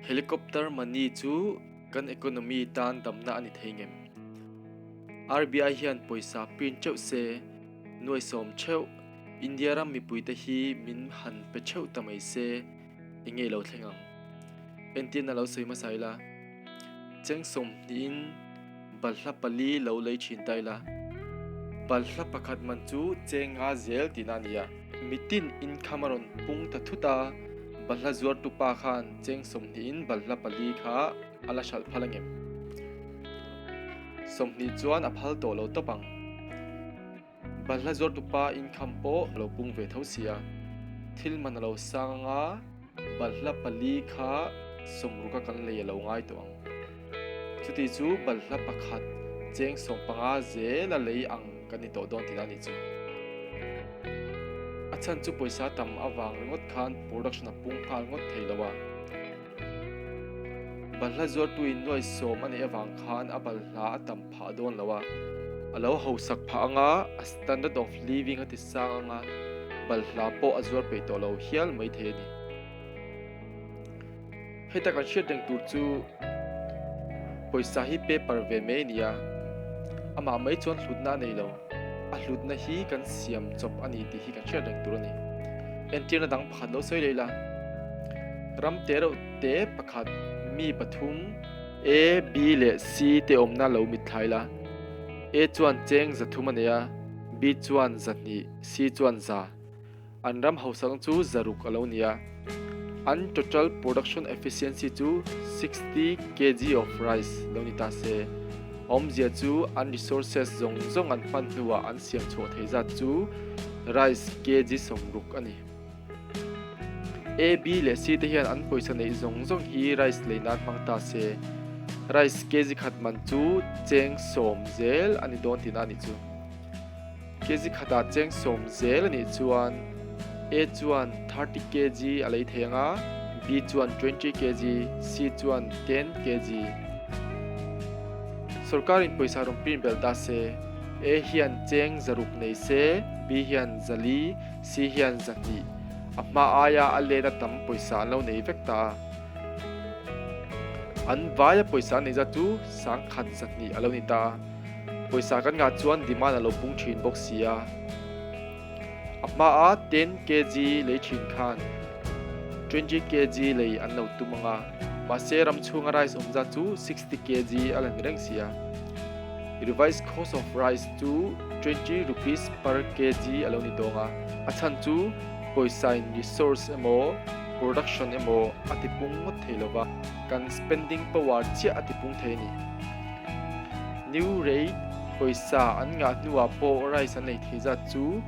Helicopter money chu kan economy tan damna a ni thei ngem? RBI hian pawisa print teuh se, nuai sawm theuh, India ram mipuite hi min han pe theuh ta mai se, eng nge lo thleng ang? Entirna lo sawi hmasa ila, cheng sawmhnihin balhla pali lo lei thin ta ila, balhla pakhat man chu cheng nga zel tihna a ni a. Mitin income a rawn pung ta thut a, balhla zuartu pa khan cheng sawmhnihin balhla pali kha a la hralh phal angem? 20 chuan a phal tawh lo tawp ang. Balhla zuartu pa income pawh a lo pung ve tho sia. Thil man a lo sang anga balhla pali kha sawmruka kan lei a lo ngai tawh ang. Chuti chu balhla pakhat cheng 15 zela lei ang kan ni tawh dawn tihna a nih chu. A chhan chu pawisa tam avang ringawt khan production a pung nghal ngawt thei lo a. Balhla zuartuin nuai sawm a neih avang khan a balhla a tam phah dawn lo a, a lo hausak phah anga a standard of living a ti sang anga balhla pawh a zuar peih tawh lo hial mai thei a ni. Heta kan hriat reng tur chu pawisa hi paper ve mai a ni a, amah mai chuan hlutna a nei lo, a hlutna hi kan siam chawp a ni tih hi kan hriat reng tur a ni. Entirna dang pakhat lo sawi leh ila, ram te reuh te pakhat mi pathum A, B leh C te awmna lo mitthla ila, A chuan cheng 300 a nei a, B chuan 200, C chuan 100. An ram hausakna chu 600 a lo ni a, an total production efficiency chu 60 kg of rice lo ni ta se. Awmzia chu an resources zawng zawng an hman hnuah an siam chhuah thei zat chu rice kg 60 a ni. A, B leh C te hian an pawisa neih zawng zawng hi rice lei nan hmang ta se, rice kg khat man chu cheng 10 zel a ni dawn tihna a nih chu. Kg khatah cheng 10 zel a nih chuan A chuan 30 kg a lei thei ang a, B chuan 20 kg, C chuan 10 kg. Sorkarin pawisa rawn print belh ta se, A hian cheng 600 nei se, B hian 400, C hian 200. A hma aia a let a tam pawisa an lo nei vek ta a. An vaia pawisa an nei zat chu 1100 a lo ni ta a. Pawisa kan ngah chuan demand a lo pung thin bawk si a. A hmaa 10 kg lei thin khan 20 kg lei an lo tum ang a, mahse ram chhunga rice awm zat chu 60 kg a la ni reng si a. Revised cost of rice chu 20 rupees per kg a lo ni dawng a, a chhan chu pawisa in resource emaw production emaw a tipung ngawt thei lo va, kan spending power chiah a tipung thei a ni. New rate pawisa an ngah hnuah pawh rice an ei thei zat chu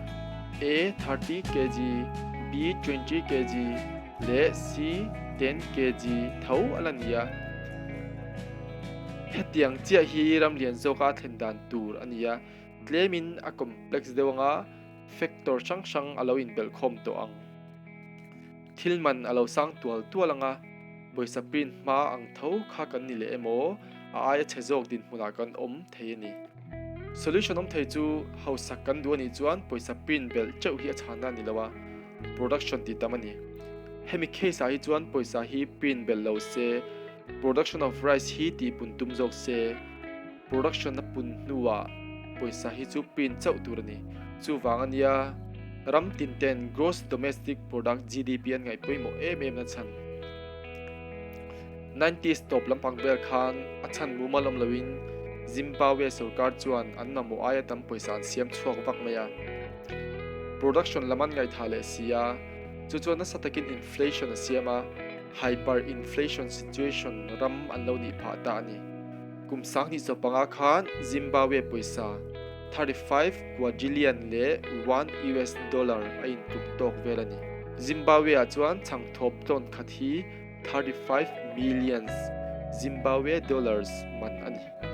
A 30 kg, B 20 kg leh C 10 kg tho a la ni a. Hetiang chiah hi ram lian zawka a thlen dan tur a ni a, tlemin a complex deuh anga factor hrang hrang a lo inbelhkhawm tawh ang. Thil man a lo sang tual tual ang a, pawisa print hma ang tho kha kan ni leh emaw, a aia chhe zawk dinhmunah kan awm thei a ni. Solution awm thei chu hausak kan duh a nih chuan pawisa print belh teuh hi a chhanna a ni lo a, production tih tam a ni. Hemi case ah hi chuan pawisa hi print belh lo se, production of rice hi tih pun tum zawk se, Production a pun hnuah pawisa hi chu print chauh tur a ni. Chuvang a nia, ram tin ten Gross Domestic Product, GDP, an ngaih pawimawh em em na chhan. Nineties tawp lampang vel khan a chhan mumal awm loin Zimbabwe sorkar chuan an mamawh aia tam pawisa an siam chhuak vak mai a. Production lam an ngaihthah leh si a, chu chuan nasa takin inflation a siam a, hyperinflation situation ram an lo nih phah ta a ni. Kum 2015 khan Zimbabwe pawisa 35 quadrillion leh one US dollar a intluk tawk vel a ni. Zimbabwe-ah chuan chhangthawp tlawn khat hi 35 millions Zimbabwe dollars man a ni.